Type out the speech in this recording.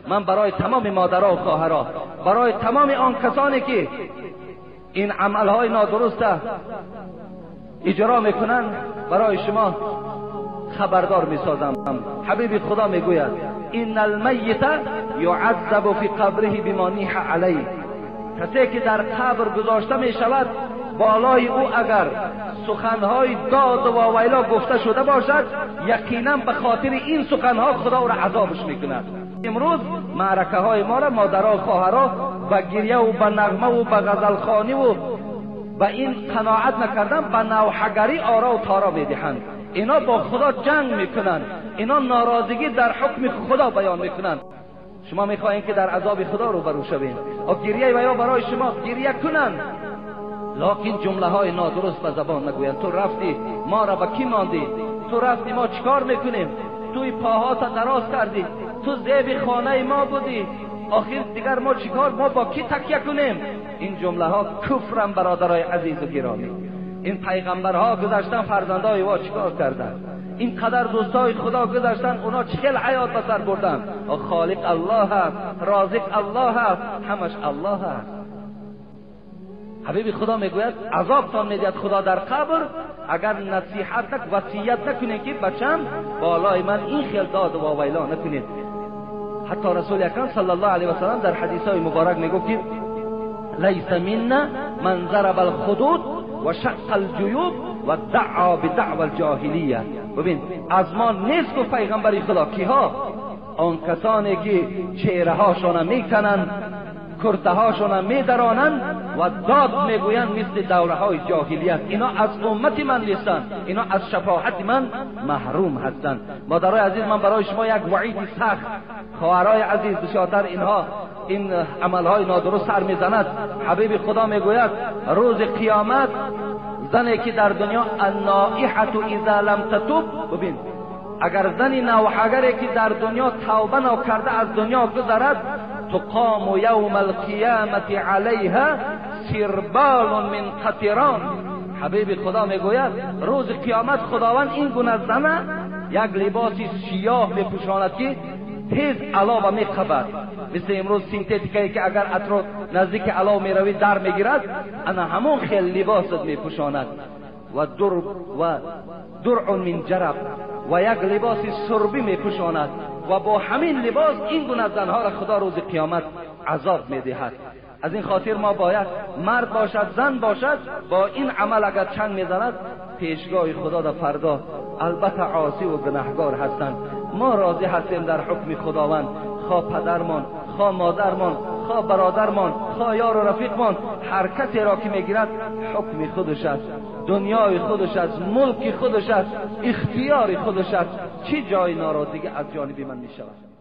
من برای تمام مادرها و خواهرها، برای تمام آن کسانی که این عملهای نادرست اجرا میکنن، برای شما خبردار میسازم. حبیب خدا میگوید ان المیت یعذب فی قبره بما نیح علیه. کسی که در قبر گذاشته میشود، بالای او اگر سخنهای داد و واویلا گفته شده باشد، یقینا به خاطر این سخنها خدا او را عذابش میکند. امروز معرکه های ما را مادرها و خواهرها به گریه و به نغمه و به غزلخوانی و به این قناعت نکردن، به نوحه‌گری آرا و تارا میدهند. اینا با خدا جنگ میکنند، اینا ناراضگی در حکم خدا بیان میکنند. شما میخواهید که در عذاب خدا روبرو شوید، و گریه و یا برای شما گریه کنند، لکن جمله های نادرست به زبان نگویند. تو رفتی ما را به کی ماندی؟ تو رفتی ما چیکار میکنیم؟ توی پاهات دراز کردی، تو زیب خانه ما بودی، آخر دیگر ما چیکار، ما با کی تکیه کنیم؟ این جمله ها کفرم برادرای عزیز و گرامی. این پیغمبرها گذشتن، فرزندای وا چیکار کردن؟ این قدر دوستای خدا گذشتن، اونا چه حیات به سر بردن؟ خالق الله هست، رازق الله هست، همش الله هست. حبیب خدا میگوید عذابتان میدهد خدا در قبر اگر نصیحت وصیت نکنید که بچم بالای من این خیل داد و واویلا نکنید. حتی رسول اکرم صلی الله علیه و سلم در حدیث های مبارک میگفت که لیس منا من ضرب الخدود و شق الجیوب و دعا بدعوى الجاهلیه. ببین از ما نیست گفت پیغمبر خدا کیها؟ آن کسانی که چهره هاشون میکنند، کرته هاشون میدرانند و داد میگویند مثل دوره های جاهلیت. اینا از امت من نیستند، اینا از شفاعت من محروم هستند. مادرای عزیز، من برای شما یک وعید سخت، خواهرای عزیز، بسیارتر اینها این عملهای نادرست سر میزند. حبیب خدا میگوید روز قیامت زنی که در دنیا النائحة اذا لم تتوب، ببین اگر زنی نوحه‌گری که در دنیا توبه نکرده از دنیا گذرد، تقام یوم القیامت علیها سربال من قطران. حبیب خدا میگوید روز قیامت خداوند این گونه زنه یک لباس سیاه میپوشاند که تیز علاوه میخبد، مثل امروز سینتتیکایی که اگر اطراف نزدیک علاوه میروی در میگیرد، انا همون خیل لباست میپوشاند. و درع من جرب، و یک لباس سربی میپوشاند و با همین لباس این گونه زنها را خدا روز قیامت عذاب میدهد. از این خاطر ما باید مرد باشد زن باشد با این عمل اگر چنگ میزند پیشگاه خدا در فردا البته عاصی و گناهگار هستند. ما راضی هستیم در حکم خداوند، خواه پدرمان، خواه مادرمان، خواه برادرمان، خواه یار و رفیقمان، هر کسی را که میگیرد حکم خودش است، دنیای خودش است، ملک خودش است، اختیار خودش است. چه جای ناراضگی از جانب من میشود؟